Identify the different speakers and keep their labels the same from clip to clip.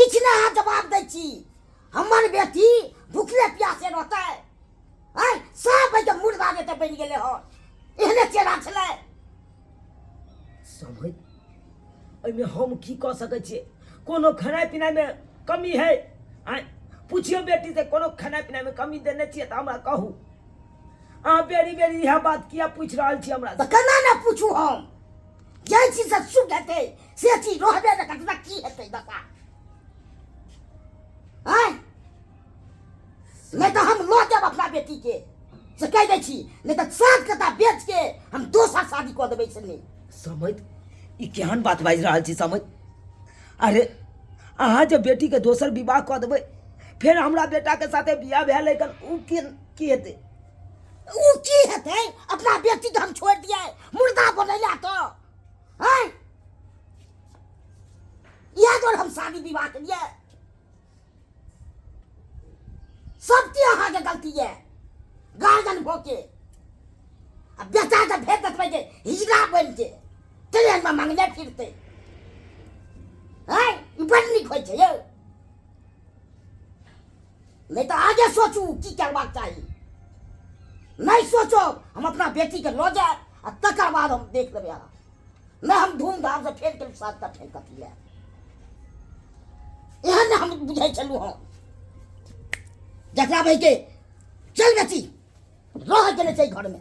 Speaker 1: किछु नहि अहाँ जवाब दै छी। हमर बेटी भुखले प्यासे रहतै? आँय, सब एहिके मुर्दा जते बनि गेलै हन, एहने चेहरा छलै।
Speaker 2: समझ, एहिमे हम की कऽ सकै छियै? कोनो खेनाइ पिनाइमे कमी है? आँय, पुछियौ बेटी से, कोनो खेनाइ पिनाइमे कमी देने छियै तऽ हमरा कहू। अहाँ बेरी बेरी इएह बात किया पूछि रहल छी हमरा?
Speaker 1: तऽ केना ने पूछू हम? जाहि चीजसँ सुख हेतै से चीज रहबे ने करतै तऽ की हेतै दशा? आँय, नहि तऽ हम लऽ जायब अपना बेटीके, से कहि दै छी। नहि तऽ सात कता बेच के हम दोसर शादी कऽ देबै, से नहि।
Speaker 2: समझ, ई केहन बात बाजि रहल छी समझ? अरे, अहाँ जे बेटीके दोसर विवाह कऽ देबै, फेर हमरा बेटाके साथे बियाह भेल है, ओ की की हेतै?
Speaker 1: ओ की हेतै? अपना बेटीके हम छोड़ि दियै मुर्दा बनैला तऽ? आँय, इएह दुआरे हम शादी विवाह केलियै? सबके अहाँके गलती यऽ गार्जियन भऽ के आ बेटाके भेज देबै जे हिजड़ा बनि के ट्रेनमे मंगने फिरतै। आँय, ई बड़ नीक होइ छै यौ। नहि तऽ आगे सोचू की करबाक चाही। नहि सोचो, हम अपना बेटीके लऽ जायब आ तकर बाद हम देख लेबै। अहाँ नहि, हम धूमधामसँ फेर केलहुँ साथ तऽ फेर कथी लए? एहन नहि हम बुझै छलहुँ हँ जकरा भाइके। चल बेटी, रह गेलै छै घरमे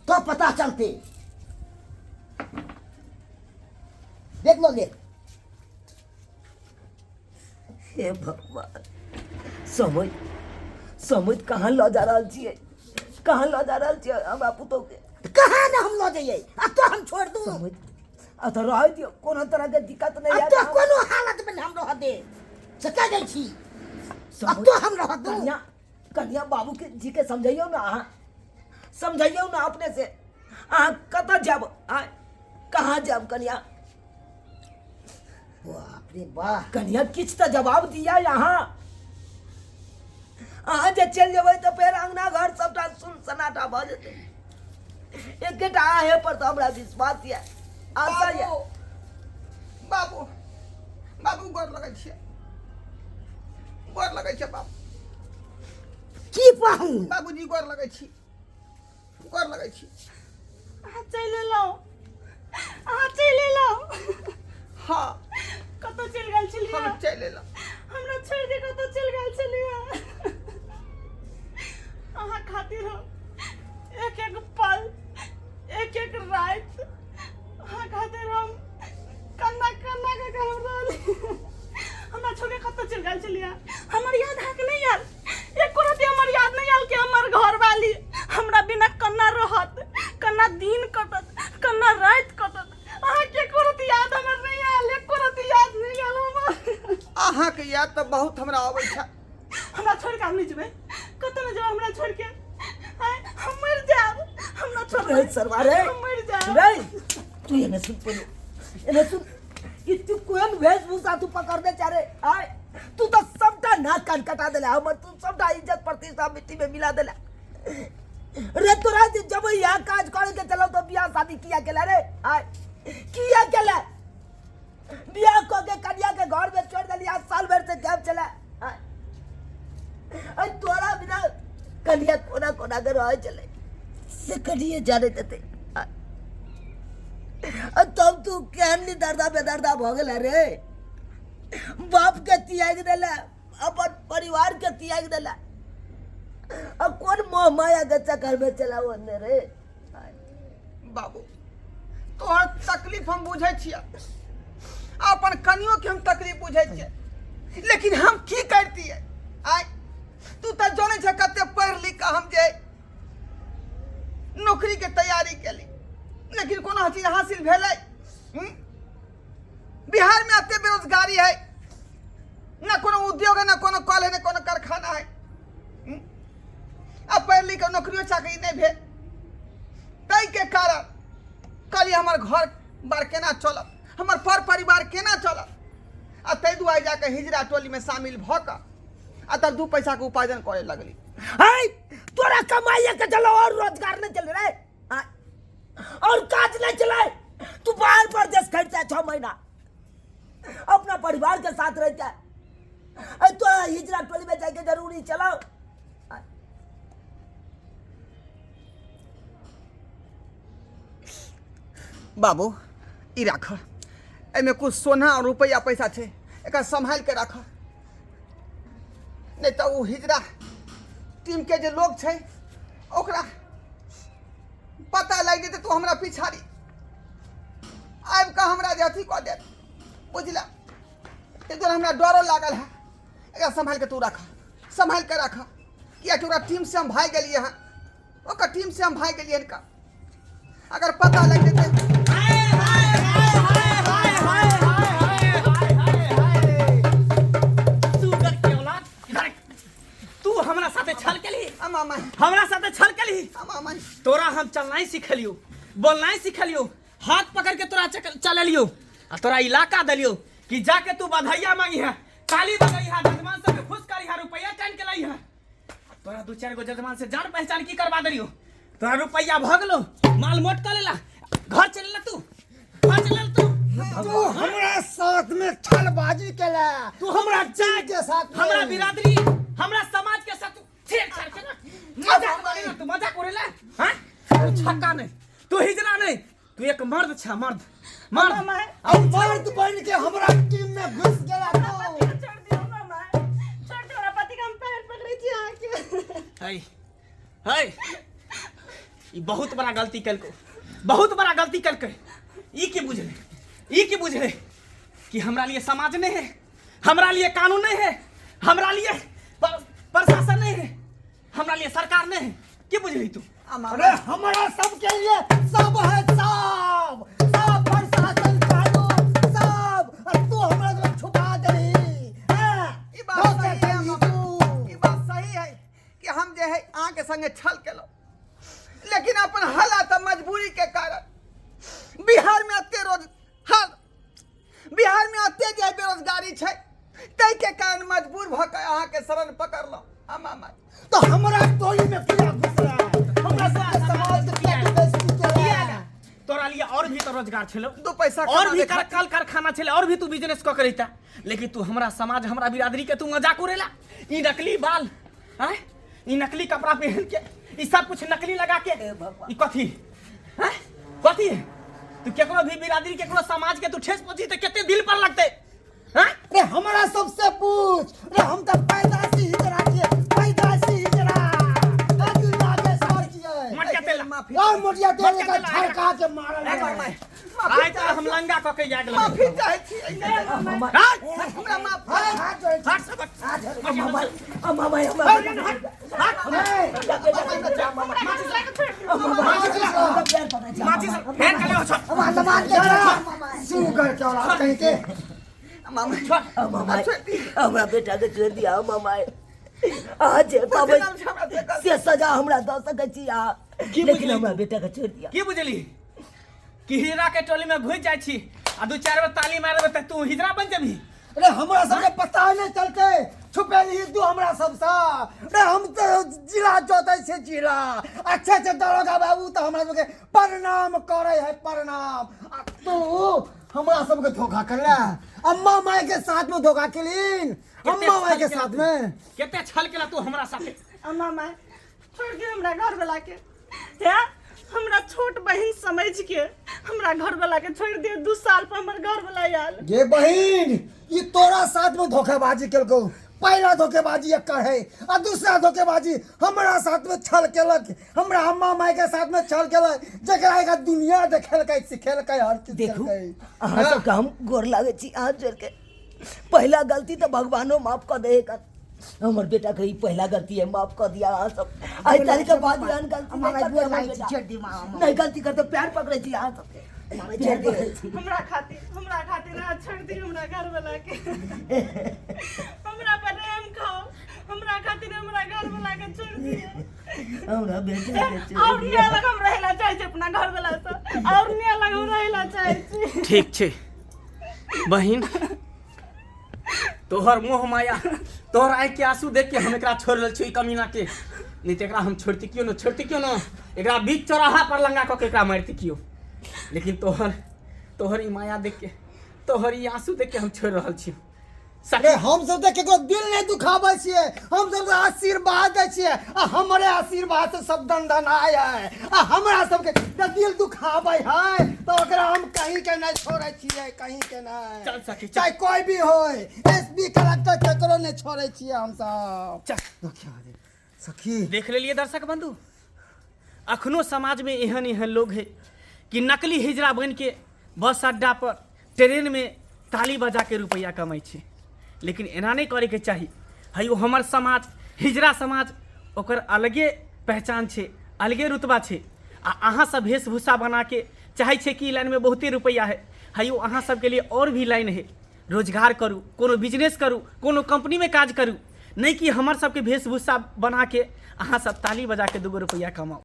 Speaker 1: तो पता चलते। देख लो ले।
Speaker 2: हे भगवान! समझ, समझ, कहाँ लऽ जा रहल छियै? कहाँ लऽ जा रहल छियै हमरा पुतोहके?
Speaker 1: कहाँ ने हम लऽ जइयै? आ तो हम छोड़ दू?
Speaker 2: समझ, आ तऽ रहै दियौ, कोनो तरहके दिक्कत नहि
Speaker 1: आ
Speaker 2: हैत।
Speaker 1: तो कोनो हालत में हम रह दे, से कह दै छी। आ
Speaker 2: समझ,
Speaker 1: तो हम रह दू?
Speaker 2: कन्या, कन्या बाबू के जी के समझैयौ ने अहाँ, समझैयौ ने अपने से। अहाँ कतऽ जायब? आँय, कहाँ जायब कन्या?
Speaker 1: बाप रे वाह!
Speaker 2: कन्या, किछु तऽ जवाब दिया अहाँ। अहाँ जे चलि जेबै तऽ फेर अङ्गना घर सबटा सुन सन्नाटा भऽ जेतै। एकेटा अहें पर तऽ हमरा विश्वास यऽ, आशा यऽ।
Speaker 3: बाबू, बाबू, गोर लगै छियै, गोर लगै छियै बाबू।
Speaker 1: की पाहू?
Speaker 3: बाबूजी, गोर लगै छी, गोर लगै छी।
Speaker 4: अहाँ चलि एलहुँ, अहाँ चलि एलहुँ।
Speaker 3: हाँ।
Speaker 4: कतऽ चलि गेल छलियै?
Speaker 3: हम चलि एलहुँ।
Speaker 4: हमरा छोड़ि के कतऽ चलि गेल छलियै? अहाँ खातिर हम एक एक पल, एक एक राति, अहाँ खातिर हम कन्ना कन्ना के कह रहल। हमरा छोड़ के कतऽ चलि गेल छलियै? हमर याद अहाँके नहि आयल? एको रति हमर याद नहीं आयल कि हमर घर वाली हमरा बिना कन्ना रहत, कन्ना दिन कटत, कन्ना राति कटत? अहाँके एको रति याद हमर नहीं आयल, एको रति याद नहीं आयल हमर।
Speaker 3: अहाँके याद तऽ बहुत हमरा अबै छै।
Speaker 4: हमरा छोड़ के हम नहीं जेबै, कतऽ नहीं जेबै हमरा छोड़ के। आँय, हम मर जायब, हमरा छोड़
Speaker 2: रे सरवा रे।
Speaker 4: हम मर जायब।
Speaker 2: रे, तू एने सुन पहिले, एने सुन। ई तू कोन वेशभूषा तू पकड़ने जा रे? आय, तू तो सबटा नाक कान कटा देला हमर, तू सबटा इज्जत प्रतिष्ठा मिट्टी में मिला देला रे। तोरा जे जब यहाँ काज करे के चलो तो बियाह शादी किया केला रे? आय, किया केला? बियाह कऽ के कन्या के घर में छोड़ देली, आज साल भर से गायब चला। आय, अरे तोरा बिना कन्या कोना कोना के रह चले से कनिए जाने देते। आय, आ तब तू केहन नी दर्दा बेदर्दा भऽ गेल रे? बाप के त्याग देला, अपन परिवार के त्याग देला, अब कोन मोह माया के चक्कर में चला ओने रे?
Speaker 3: बाबू, तोहर तकलीफ हम बुझै छियै, अपन कनियो के हम तकलीफ बुझै छियै, लेकिन हम की करतियै? आय, तू तऽ जानै छ कते पढ़ि लिख कऽ हम जे नौकरी के तैयारी केली, लेकिन कोनो चीज हासिल भेलै? हम्म? बिहार में एते बेरोजगारी है, ना कोनो उद्योग है, ना कोनो कल है, ना कोनो कारखाना है। हम्म? आ पढ़ि लिख कऽ नौकरियो चाकरी नहि भेल, ताहिके कारण कहलियै हमर घर बार केना चलत, हमर पर परिवार केना चलत? आ ताहि दुआरे जाकऽ हिजरा टोलीमे शामिल भऽ कऽ आ तब दू पैसाके उपार्जन करे लगली।
Speaker 2: है, तोरा कमाइए के चलो और रोजगार नहीं चल रहे और काज नहीं चले? तू बाहर परदेश खरीदता 6 महीना। परिवार के साथ रहते। अरे तोरा हिजड़ा टोली में जाके जरूरी चलाओ।
Speaker 3: बाबू ई राख, एहिमे कुछ सोना और रुपैआ पैसा छै, एकरा सम्हालि के राख, नहीं तऽ ओ हिजड़ा टीम के जे लोग छै ओकरा पता लागि जेतै, तू हमरा पिछाड़ी आबि कऽ हमरा जे अथी कऽ देत, बुझला? ताहि दुआरे हमरा डरो लागल है। एकरा सम्हालि के तू राख, सम्हालि के राख, कियाकि ओकरा टीम से हम भागि गेलियै हँ, ओकर टीम से हम भागि गेलियै हन। अगर पता लागि जेतै।
Speaker 5: सुगर के औलाद, इधर तू हमरा साथे छल केलही, हमरा साथे छल केलही। तोरा हम चलनाइ सिखलियो, बोलनाइ सिखलियो, हाथ पकड़ के तोरा चललियो आ तोरा इलाका देलियो कि जाके तू बधाइया मांगी है, ताली बजाई है, जजमान सबके खुश करी है, रुपया टाइन के लाई है। तोरा दू चार गो जजमान से जान पहचान की करवा देलियो, तोरा रुपया भऽ गेलो, माल मोट कऽ लेला, घर चलि ला तू, घर चलि ला तू।
Speaker 6: तू हमरा साथ में छलबाजी केला,
Speaker 5: तू
Speaker 6: हमरा जान के साथ में।
Speaker 5: हमरा बिरादरी, हमरा समाज के साथ तू छेड़छाड़ केला, मजाक करेला तू, मजाक करेला। हां, तू छक्का नहीं, तू हिजड़ा नहीं, तू एक मर्द छा, मर्द, मर्द।
Speaker 6: और मर्द बन के हमरा टीम में घुस गेला तू।
Speaker 4: छोड़ दियौ मामा, छोड़ दियौ हमरा पति के, हम पैर पकड़ै छी अहाँके।
Speaker 5: है है, ई बहुत बड़ा गलती केलको, बहुत बड़ा गलती केलकै। ई की बुझले, ई की बुझले कि हमरा लिए समाज नहीं है, हमरा लिए कानून नहीं है, हमरा लिए प्रशासन नहीं है, हमरा लिए सरकार नहीं है, की बुझली तू?
Speaker 6: अरे हमरा सबके लिए सब है, सब सब प्रशासन कानून सब, और तू हमरा सब छुपा देली।
Speaker 3: ई बात सही है मामा, ई बात सही है कि हम जे है अहाँके संगे छल केलहुँ, लेकिन अपन हालात आ मजबूरी के कारण बिहार में एते रोज हाल, बिहार में एते जे बेरोजगारी छै, ताहि के कारण मजबूर भऽ कऽ अहाँके शरण पकड़लहुँ। मामा
Speaker 6: तो हमरा टोली में किया घुसला, हमरा सबके समाज के किया बेइज्जती केला?
Speaker 5: तोरा लिए और भी तो रोजगार छलो,
Speaker 3: दू पैसा
Speaker 5: और भी
Speaker 3: कमाबे खातिर।
Speaker 5: कल कारखाना छले, और भी तू बिजनेस क करैता, लेकिन तू हमरा समाज, हमरा बिरादरी के तू मजाक उड़ेला। ई नकली बाल, आय ई नकली कपड़ा पहन के, ई सब कुछ नकली लगा के, ई कथी हैं, कथी है? तू केकरो भी बिरादरी, केकरो समाज के तू ठेस पहुंची त कते दिल पर लगते हैं?
Speaker 6: रे हमरा सबसे पूछ, रे हम त पैदासी हिजड़ा छियै, पैदासी हिजड़ा, आ दुनिया के सार छियै।
Speaker 5: मटका तेल
Speaker 3: माफी,
Speaker 6: और मोटिया तेल
Speaker 5: मटका
Speaker 6: का
Speaker 5: तेल आएगा।
Speaker 6: झड़का के मारल
Speaker 5: ए,
Speaker 6: है।
Speaker 5: आइ त हम लंगा क के जा गेल।
Speaker 3: माफी चाहै छी,
Speaker 5: हट
Speaker 3: हमरा माफ
Speaker 6: हाथ जोड़ै छी।
Speaker 5: हट सबक,
Speaker 2: मामा, मामा,
Speaker 5: माचिस फेर कले हो छ।
Speaker 6: सुगर के औलाद कहीं के।
Speaker 3: मामा
Speaker 2: मामा, हमरा बेटा के छोड़ दिया मामा, अहाँ जे कहबै से सजा हमरा दऽ सकै छी अहाँ,
Speaker 5: की
Speaker 2: लेकिन
Speaker 5: बुझली
Speaker 2: हमरा
Speaker 5: तू?
Speaker 2: बेटा के छोड़ दिया।
Speaker 5: की बुझली कि हिजड़ा के टोली में घुस जाइ छी आ दू चार बेर ताली मारबै त तू हिजड़ा बन जेबही?
Speaker 6: अरे हमरा सबके पता नहीं चलते, छुपेली तू हमरा सबसँ। अरे हम तो जिला जोतै छै जिला, अच्छे अच्छे दरोगा बाबू तो हमरा सबके प्रणाम करे है, प्रणाम। आ तू हमरा सबके धोखा करला, अम्मा माई के साथ में धोखा केलिन, अम्मा माई के साथ में
Speaker 5: कते छल केला तू हमरा साथे।
Speaker 4: अम्मा माय, छोड़ दियौ हमरा घर वाला के, हे हमरा छोट बहिन समझ के हमरा घर वाला के छोड़ दियौ। 2 साल पर हमर घर वाला आयल।
Speaker 6: गे बहिन, ई तोरा साथ में धोखेबाजी केलकौ, पहला धोखेबाजी एकर है आ दूसरा धोखेबाजी हमरा साथ में छल केलक, हमरा अम्मा माई के साथ में छल केलक, जकरा एकरा दुनिया देखेलकै सिखेलकै हर चीज
Speaker 2: देखू
Speaker 6: केलकै।
Speaker 2: अहाँ सबके हम गोर लागै छी हाथ जोड़ के, पहला गलती तऽ भगवानो माफ कऽ दे, हमर बेटा के ई पहला गलती है, माफ कऽ दिया अहाँ सब। आइ तारीख के बाद एहन गलती नहि
Speaker 1: मामा,
Speaker 2: करतै
Speaker 1: गोर
Speaker 2: हमर
Speaker 1: लागै छी,
Speaker 2: बेटा।
Speaker 1: छोड़ि दियौ मामा।
Speaker 2: नहि गलती करतै, पैर पकड़ै छी अहाँ सबके, पैर पकड़ै छी।
Speaker 4: हमरा खातिर, हमरा खातिर अहाँ छोड़ि दियौ हमरा घर वाला के, हमरा पर रहम खाओ, हमरा खातिर हमरा घर वाला के छोड़ि दियौ।
Speaker 2: हमरा बेटा के छोड़ि
Speaker 4: और
Speaker 2: दिया।
Speaker 4: निया लग हम रहै ला चाहै छी अपना घर वाला से, और निया लग हम रहै ला चाहै छी।
Speaker 5: ठीक छै बहिन, तोहर मोह माया, तोहर आँखि के आंसू देख के हम एकरा छोड़ रहल छी कमीना के, नहीं तो एकरा हम छोड़ती क्यों न, छोड़ती क्यों न, एकरा बीच चौराहा पर लंगा कऽ के एकरा मारती क्यों, लेकिन तोहर ई माया देख के, तोहर ई आंसू देख के हम छोड़ि रहल छी।
Speaker 6: अरे हम सब तऽ केकरो दिल नहि दुखाबै छियै, हम सब तऽ आशीर्वाद दै छियै आ हमरे आशीर्वाद से सब दनदनाय है। आ हमरा सबके जब दिल दुखाबै है तऽ ओकरा हम कहीं के नहि छोड़ै छियै, कहीं के नहि।
Speaker 5: चल सखी, चल।
Speaker 6: चाहे कोई भी होय, एसपी कलेक्टर केकरो नहि छोड़ै छियै हम सब।
Speaker 5: चल।
Speaker 6: देखियौ रे, सखी।
Speaker 5: देख लेलिए दर्शक बंधु, अखनो समाज में एहन एहन लोग है कि नकली हिजड़ा बन के बस अड्डा पर ट्रेन में ताली बजा के रुपया कमाई छै। लेकिन एना नहीं करे के चाही। है ओ हमर समाज हिजड़ा समाज, ओकर अलगे पहचान छै, अलगे रुतबा छै। आ अहाँ सब वेशभूषा बना के चाहै छै कि ई लाइन में बहुते रुपया है, है ओ अहाँ सबके लिए और भी लाइन है। रोजगार करू, कोनो बिजनेस करू, कोनो कंपनी में काज करू, नहीं कि हमर सबके वेशभूषा बना के अहाँ सब ताली बजा के 2 रुपया कमाओ।